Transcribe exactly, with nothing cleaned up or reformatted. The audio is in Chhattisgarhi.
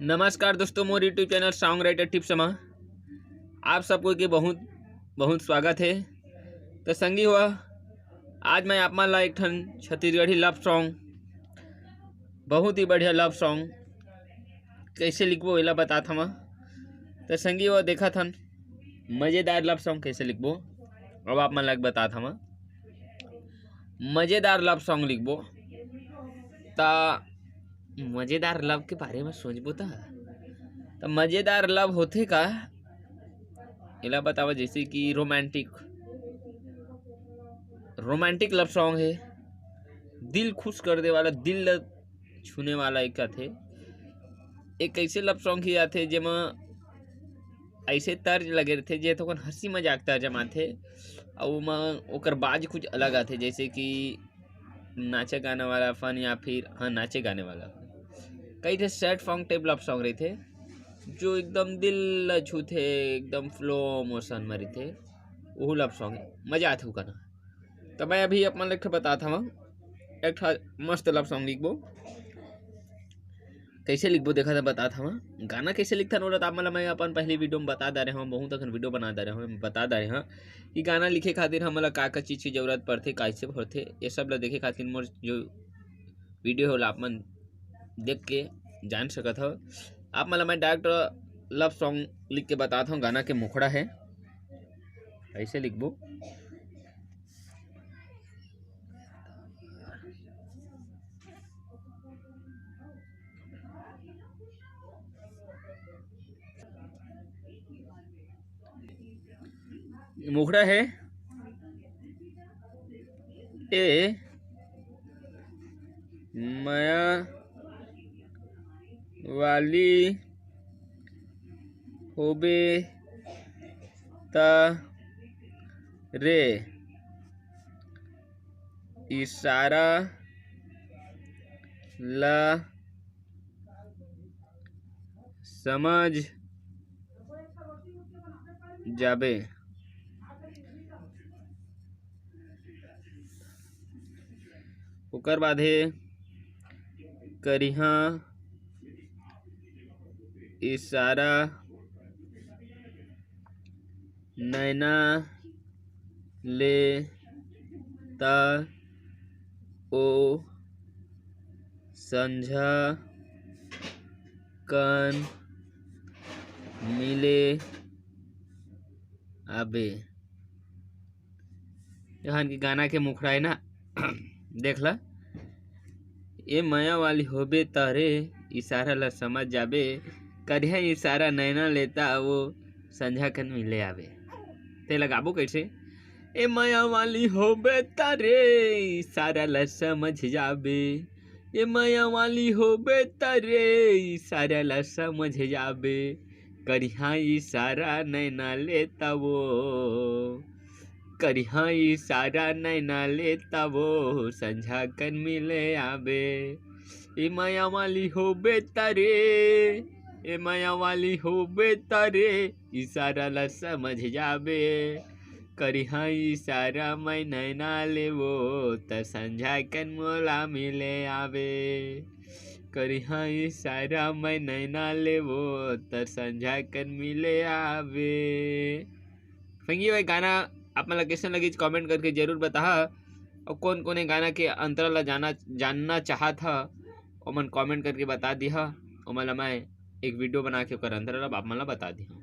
नमस्कार दोस्तों, मोर YouTube channel song writer tips मा आप सबको के बहुत बहुत स्वागत है। तो संगी हुआ, आज मैं आप मन ला एक ठन छत्तीसगढ़ी लव सॉन्ग, बहुत ही बढ़िया लव सॉन्ग कैसे लिखबो एला बतात हवा। तो संगी हुआ, देखत हन मजेदार लव सॉन्ग कैसे लिखबो। अब आप मन ला बतात हवा, मजेदार लव सॉन्ग लिखबो। त मजेदार लव के बारे में सोचबो त, त मजेदार लव होथे का, एला बतावा। जैसे कि रोमांटिक, रोमांटिक लव सॉन्ग है, दिल खुश कर दे वाला, दिल ल छूने वाला एक आथे। एक ऐसे लव सॉन्ग ही आथे जेमा ऐसे तर्ज लगे रहिथे जे थोकन हंसी मजाक तर्ज म आथे, अउ ओमा ओकर बाज कुछ अलग आथे, जैसे कि नाचे गाने वाला फन या फिर, हाँ, नाचे गाने वाला फन। कई ठे सैड सॉन्ग टाइप लव सॉन्ग रहिथे, जो एकदम दिल ल छूथे, एकदम फ्लो मोशन म रहिथे, ओहू लव सॉन्ग है, मजा आथे ओकर। तो मैं अभी आप मन ल एक ठो बतात हवं, एक ठो मस्त लव सॉन्ग लिखबो। कैसे लिखबो देखा था, बतात हवं। गाना कैसे लिखथन ओला त आप मन ल मैं अपन पहली वीडियो में बता डारे हवं, बहुत अखन वीडियो बना डारे हवं, बता डारे हवं कि गाना लिखे खातिर हमन ल का का चीज़ की जरूरत पड़थे, कैसे होथे, ये सब ल देखे खातिर मोर जो वीडियो हे ओला आप मन देख के जान सकत हव। आप मन ल मैं डायरेक्ट लव सॉन्ग लिख के बतात हवं, गाना के मुखड़ा है, ऐसे लिखबो। मुखड़ा है, ए मया वाली होबे त रे, इशारा ला समझ जाबे। ओकर बाद हे करिहा इशारा नैना ले त ओ संझा कन मिले आबे। यहाँ के गाना के मुखड़ा है ना, देख ला। ए मया वाली होबे त रे, इशारा ला समझ जाबे, करिहा इशारा नैना ले त ओ संझा कन मिले आबे। ते लगाबो कैसे? ए मया वाली होबे त रे, इशारा ला समझ जाबे। ए मया वाली होबे त रे, इशारा ला समझ जाबे। करिहा इशारा नैना ले त ओ, करिहा इशारा नैना ले त ओ संझा कन मिले आबे। ए मया वाली होबे त रे, ए मया वाली होबे त रे, इशारा ला समझ जाबे। करिहा इशारा मैं नैना ले ओ, त संझा कन मोला मिले आबे। करिहा इशारा मैं नैना ले ओ, त संझा कन मिले आबे। संगी भाई, गाना आप मन ला कैसन लगिस, कमेंट करके जरूर बताहा। और कौन कौन ये गाना के अंतरा ला जाना, जानना चाहत हा, ओमन कमेंट करके बता दिहा, ओमन ला मैं एक वीडियो बना के ओकर अंतरा ला आप मन ला बता दिहा।